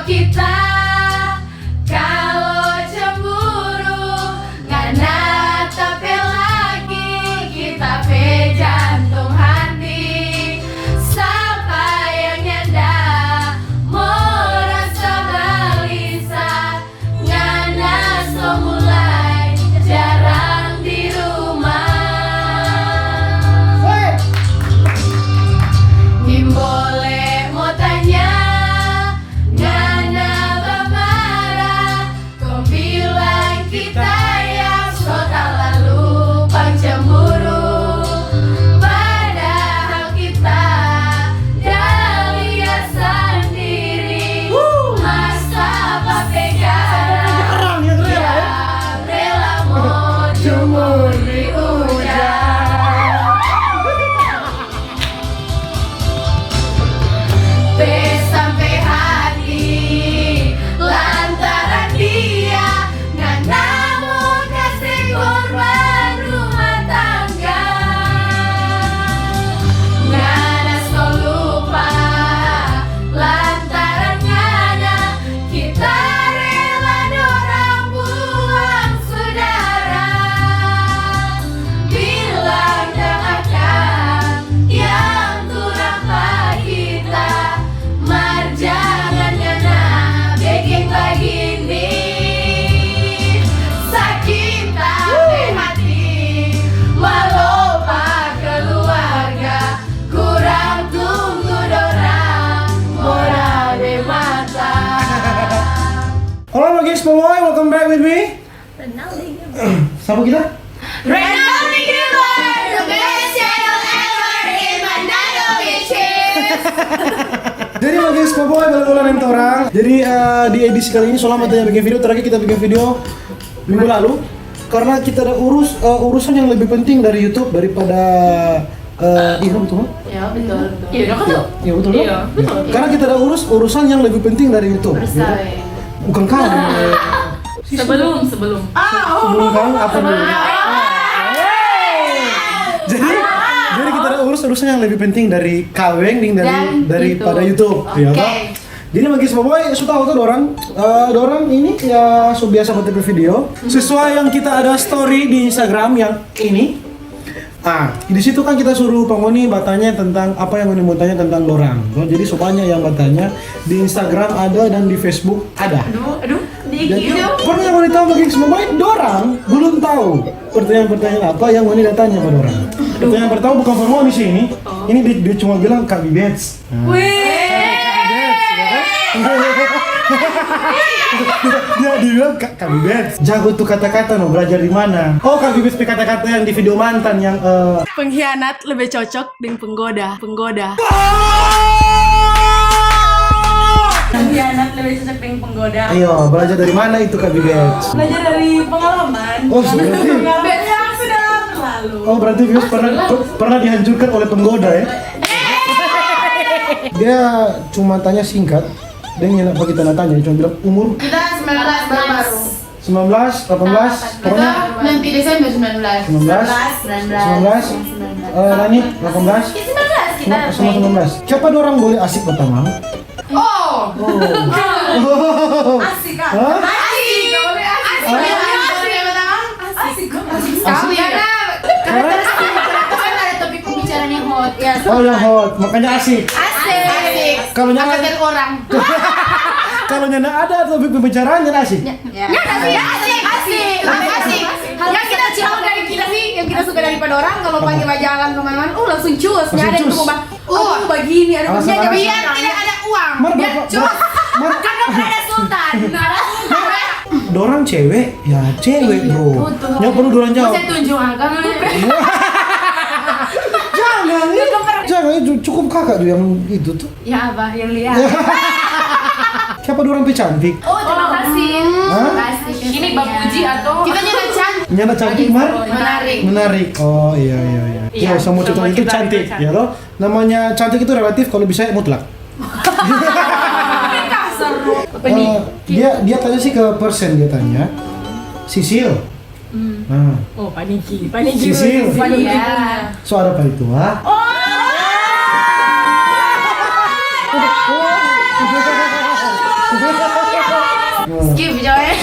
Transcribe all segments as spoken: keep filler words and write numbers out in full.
Kita kalo cemburu, ngana tape lagi kita pe jantung hati. Sapa yang nyanda mo rasa balisa, ngana so mulai jarang di rumah. Nimbole mo tanya, ngana bamara, kong bilang kita yang so talalu pang cemburu. Padahal kita da lia sandiri, masa bapegang yang rela mo jemur di hujan. Pe sampe hati lantaran dia, ngana mo kase korban rumah tangga. Ngana so lupa lantaran ngana, kita rela dorang buang sudara. Bilang dang akang yang kurang pa kita, mar jangan ngana beking bagini. Sakit tapi hati, malo pa keluarga, kurang tunggu dorang mo rabe mata. Alright, my gengs, my boy, welcome back with me. Sapa kita? Renaldi Gilbert, the best channel ever in Manado, bitches. Jadi, my gengs, my boy, balik ulang deng torang. Jadi, eh, di edisi kali ini, so lama tanya bikin video. Terakhir kita bikin video minggu lalu, karena kita ada urus, eh, urusan yang lebih penting dari YouTube daripada, eh, Ihram tuh. Ya, betul, betul. Iya, dong, betul. Iya, betul, dong? Iya, betul. Karena kita ada urus urusan yang lebih penting dari YouTube. Bukan kau. Sebelum, sebelum. Sebelum kau apa dulu? Jadi, jadi kita ada urus urusan yang lebih penting dari kaweng ding dari, daripada YouTube, ya toh? Jadi, bagi semua boy, so tau tuh dorang, eh, dorang ini ya so biasa buat video. Sesuai yang kita ada story di Instagram yang ini. Ah, di situ kan kita suruh pa ngoni batanya tentang apa yang ngoni mau tanya tentang dorang. Oh, jadi so banyak yang batanya di Instagram ada dan di Facebook ada. Aduh, aduh, di I G itu. Pernah yang ngoni tahu bagi semua boy, dorang belum tahu pertanyaan-pertanyaan apa yang ngoni da tanya pa dorang. Pertanyaan pertama bukan for ngoni sih ini. Ini dia, dia cuma bilang Kak Bibets. Weh. Dia, dia bilang, "Kak, Kak Bibets, jago tu kata-kata no, belajar di mana?" Oh, Kak Bibets pe kata-kata yang di video mantan yang, eh, pengkhianat lebih cocok deng penggoda, penggoda. Pengkhianat lebih cocok deng penggoda. Ayo, belajar dari mana itu, Kak Bibets? Belajar dari pengalaman. Oh, berarti pengalaman yang sudah berlalu. Oh, berarti Bibets pernah, pernah dihancurkan oleh penggoda, ya? Dia cuma tanya singkat, deng nyanda pake tanda tanya, dia cuma bilang umur. Kita sembilan belas baru-baru. Sembilan belas, delapan belas, pokoknya. Kita nanti Desember sembilan belas. Sembilan belas? Sembilan belas. Sembilan belas? Eh, Nani, delapan belas? Ya, sembilan belas kita. Semua sembilan belas. Siapa dorang boleh asik pertama? Oh. Asik, Kak. Hah? Asik. Asik. Asik. Asik. Asik sekali. Karena, karena kan ada topik pembicaraan yang hot, ya. Oh, yang hot, makanya asik. Asik. Kalau nyanda, angkat dari orang. Kalau nyanda ada topik pembicaraan, nyanda asik. Ya. Nyanda sih, asik, asik, asik. Yang kita tahu dari kita sih, yang kita suka daripada orang, kalau pagi bajalan kemana-mana, uh, langsung cus, nyanda ada yang berubah. Aduh, bagini, ada alasan, biar tidak ada uang. Biar cus. Karena ada sultan. Dorang cewek, ya cewek, bro. Yang perlu dorang jawab. Saya tunjuk, ah, kamu. Jangan, jangan, itu cukup kakak tuh yang itu tuh. Ya apa, yang lihat. Siapa dorang pe cantik? Oh, terima kasih. Hah? Terima kasih. Ini bapuji atau kita nyanda cantik. Nyanda cantik, Mar? Menarik. Menarik. Oh, iya, iya, iya. Iya, semua cowok itu cantik, ya toh? Namanya cantik itu relatif, kalau bisa mutlak. Apa nih? Eh, dia, dia tanya sih ke persen, dia tanya. Sisil. Nah. Oh, paniki, paniki. Sisil. Paniki. So ada paritua. Oh.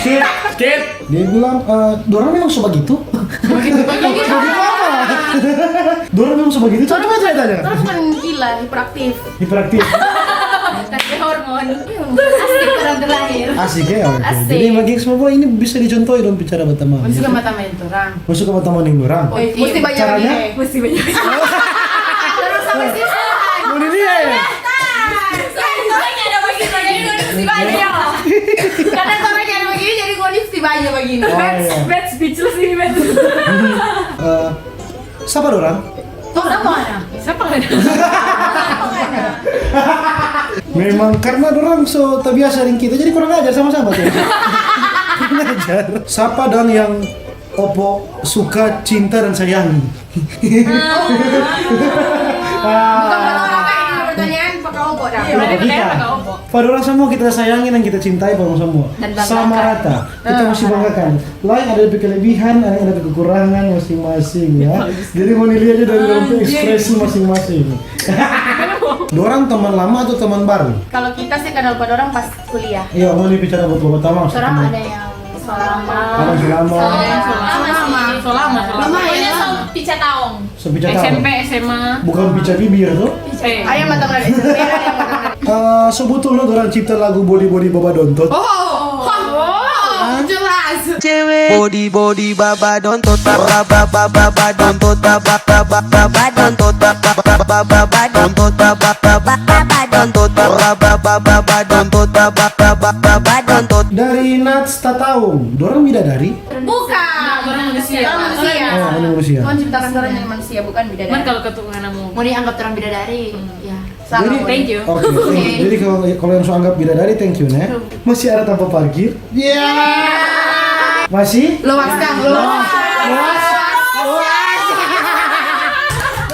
Skip, skip. Dia bilang, "Eh, dorang memang so bagitu?" Bagitu apa? Dorang memang so bagitu? Coba, coba tanya. Dorang bukan gila, hiperaktif. Hiperaktif. Tadi hormon. Asik orang terlahir. Asik ya? Oke. Asik. Jadi bagi semua ini bisa dicontoh dong bicara pertama. Masuk ke mata main orang. Masuk ke mata main orang. Caranya? Mesti banyak. Terus sama sih. Mau dilihat ya? Karena orangnya ada begini, jadi ngoni mesti banyak. Karena orangnya ada begini, jadi ngoni mesti banyak begini. Oh, iya. Bad, bad speechless ini, bad. Eh, sapa dorang? Tuh, sapa ada? Sapa ada? Memang karena dorang so terbiasa dengan kita, jadi kurang ajar sama-sama tuh. Kurang ajar. Sapa dang yang Opo suka, cinta, dan sayangi? Ah. Bukan buat orang lain, ini pertanyaan pa Kak Opo dah. Iya, pertanyaan pa Kak Opo. Pa dorang samua kita sayangi dan kita cintai pa dorang samua. Dan banggakan. Sama rata. Kita mesti banggakan. Lain ada pe kelebihan, lain ada pe kekurangan masing-masing ya. Jadi ngoni lia aja dari dorang pe ekspresi masing-masing. Dorang teman lama atau teman baru? Kalau kita sih kenal pa dorang pas kuliah. Iya, ngoni bicara buat pertama. Dorang ada yang so lama. Ada yang so lama. Ada yang so lama. So lama, so lama. Pokoknya so pica taong. So pica taong. S M P, S M A. Bukan pica bibir tuh. Eh. Ada yang mata dari S M P, ada yang mata dari Eh, so butul no dorang cipta lagu Body Body Baba Dontot. Oh, oh, oh, jelas. Cewek. Body body baba dontot, baba baba baba dontot, baba baba baba dontot, baba baba baba dontot, baba baba baba dontot, baba baba baba dontot, baba baba baba dontot. Dari Nats Tataung, dorang bidadari? Bukan. Nah, orang manusia. Orang manusia. Oh, orang manusia. Tuhan ciptakan orang jadi manusia, bukan bidadari. Cuman kalau keturunan mau. Mau dianggap orang bidadari, ya. Jadi, thank you. Oke, oke. Jadi kalau, kalau yang so anggap bidadari, thank you, ne. Masih ada tampa parkir? Iya. Masih? Luas, Kang, luas. Luas. Luas.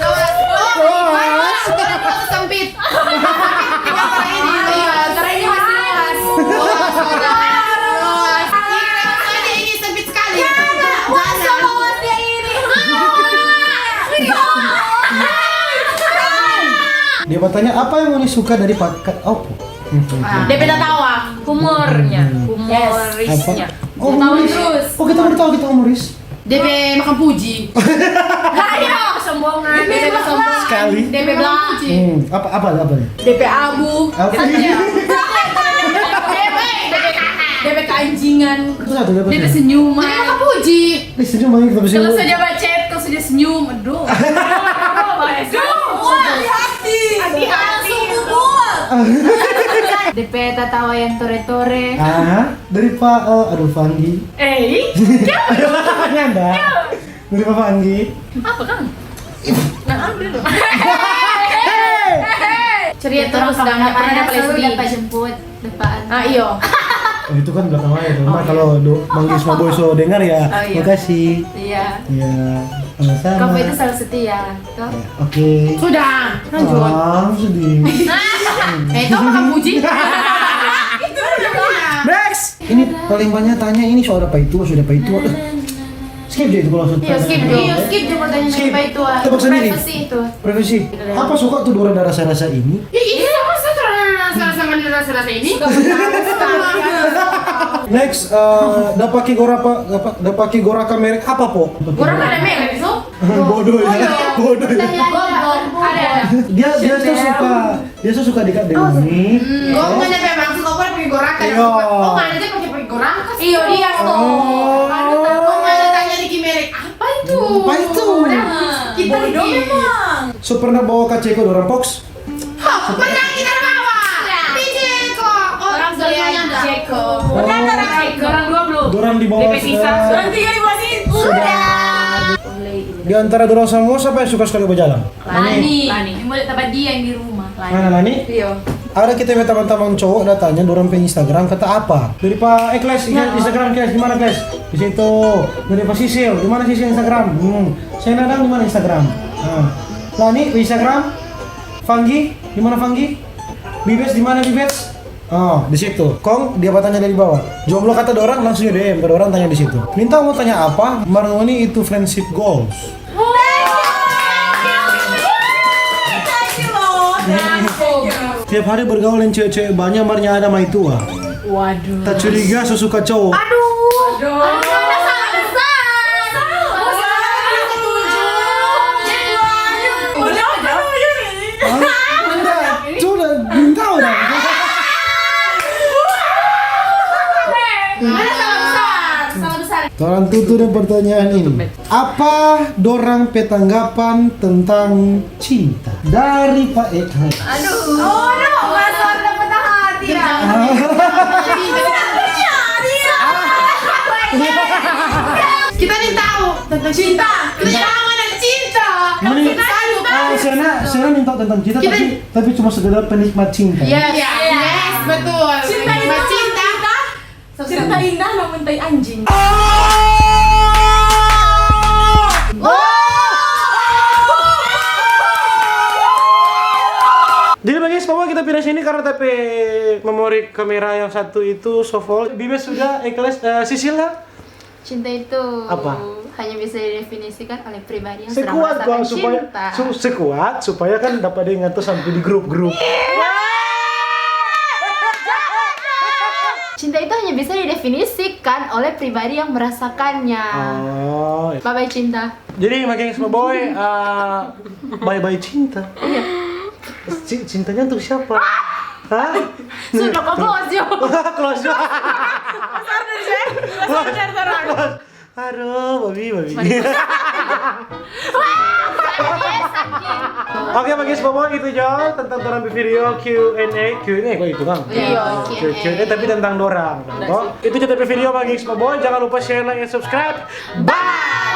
Luas. Luas. Sempit. Ini luas. Ini masih luas. Luas. Ini sempit sekali. Luas, luas dia ini. Dia bertanya, apa yang ngoni suka dari pakai, oh, depe tatawa. Humornya, humorisnya. Oh, humoris. Terus. Oh, kita baru tahu kita humoris. Depe makan puji. Ayo, kesombongan. Depe kesombongan. Sekali. Depe bla. Hmm, apa, apa, apa? Depe abu. Apa? Depe, depe, depe keanjingan. Itu satu, depe senyuman. Depe makan puji. Ini senyum banget, tapi kalau senyum. Sudah bacet, kalau sudah senyum, aduh. Aduh, hati-hati. Hati-hati. Depe tatawa yang tore-tore. Ah, dari Pak, eh, aduh, Fanggi. Eh, nyanda. Dari Pak Fanggi. Apa, Kang? Nah, ambil dong. Ceria terus, nggak pernah ada selalu dapat jemput. Depan. Ah, iyo. Oh, itu kan belakang aja tuh. Nah, kalau do, manggil semua boy so dengar ya, makasih. Iya. Iya, sama-sama. Kau itu selalu setia, toh? Iya, oke. Sudah, lanjut. Ah, sedih. Eh, itu makan puji. Next. Ini paling banyak tanya ini soal apa itu, sudah apa itu. Skip deh itu kalau sudah. Iya, skip deh. Iya, skip deh pertanyaan apa itu. Tebak sendiri. Privacy itu. Privacy. Apa suka tuh dorang ada rasa-rasa ini? Iya, masa tuh rasa-rasa ini? Next, eh, da pake gorapa, apa? Da pake goraka merek apa, po? Goraka ada merek, so? Bodoh ya. Bodoh ya. Ada, ada. Dia, dia tuh suka, dia tuh suka dekat dengan ini. Gua bukan depe maksud, gua pake goraka. Iya. Oh, mana dia pake, pake goraka? Iyo, dia tuh. Oh. Gua mana tanya di merek. Apa itu? Apa itu? Kita bodoh memang. So pernah bawa Kak Ceko dorang Pox? Hah, pernah kita bawa. Di Ceko. Orang tuanya ada. Ceko. Pernah ada orang Ceko. Orang dua belum. Dorang di bawah. D P sisa. Sudah. Orang tiga di bawah sini. Sudah. Di antara dorang samua, sapa yang suka skali bajalang? Lani. Lani. Yang boleh tambah dia yang di rumah. Mana Lani? Iyo. Ada kita punya teman-teman cowok da tanya dorang pe Instagram kata apa? Dari Pak Ekles, Instagram Kles, di mana Kles? Di situ. Dari Pak Sisil, di mana Sisil Instagram? Hmm. Saya Nadang, di mana Instagram? Nah. Lani, Instagram? Fanggi, di mana Fanggi? Bibes, di mana Bibes? Oh, di situ. Kong, dia bertanya dari bawah. Jomblo kata dorang, langsung D M ke dorang, tanya di situ. Minta mau tanya apa? Mar ngoni itu friendship goals. Tiap hari bergaul dengan cewek-cewek banyak, mar nyanda ada maitua. Waduh. Tak curiga so suka cowok. Aduh. Aduh, salah besar. Salah besar. Setuju. Udah, udah, udah. Hah? Udah, sudah, belum tahu dah. Ada salah besar. Salah besar. Torang tutu deng pertanyaan ini. Apa dorang pe tanggapan tentang cinta? Dari Pak Eka. Aduh. Oh, no, Mas Wanda patah hati ya. Kita nih tahu tentang cinta. Kita tahu ada cinta. Mending, Kita tahu. ah, Sena, Sena minta tentang cinta, Kita tapi, tapi cuma sekedar penikmat cinta. Yes, yes, betul. Cinta itu cinta. Cerita indah namun tai anjing. Jadi, bagian semua kita pindah sini karena tapi memori kamera yang satu itu so full. Bibe sudah, Ekles, eh, Sisil lah. Cinta itu Apa? hanya bisa didefinisikan oleh pribadi yang sudah Sekuat gua merasakan supaya cinta. su- sekuat supaya kan dapat diingat tuh sampai di grup-grup. Cinta itu hanya bisa didefinisikan oleh pribadi yang merasakannya. Oh. Bye bye cinta. Jadi makin semua boy, eh, bye bye cinta. Ci- cintanya untuk siapa? Hah? Sudah kok close yo. Close. Besar dari saya. Besar dari orang. Aduh, babi, babi. Oke, bagi semua boy, itu jo tentang dorang pe video Q and A. Q and A kok itu, Kang? Iya, Q and A, tapi tentang dorang. Kok itu jo tapi video bagi semua boy, jangan lupa share, like, and subscribe. Bye.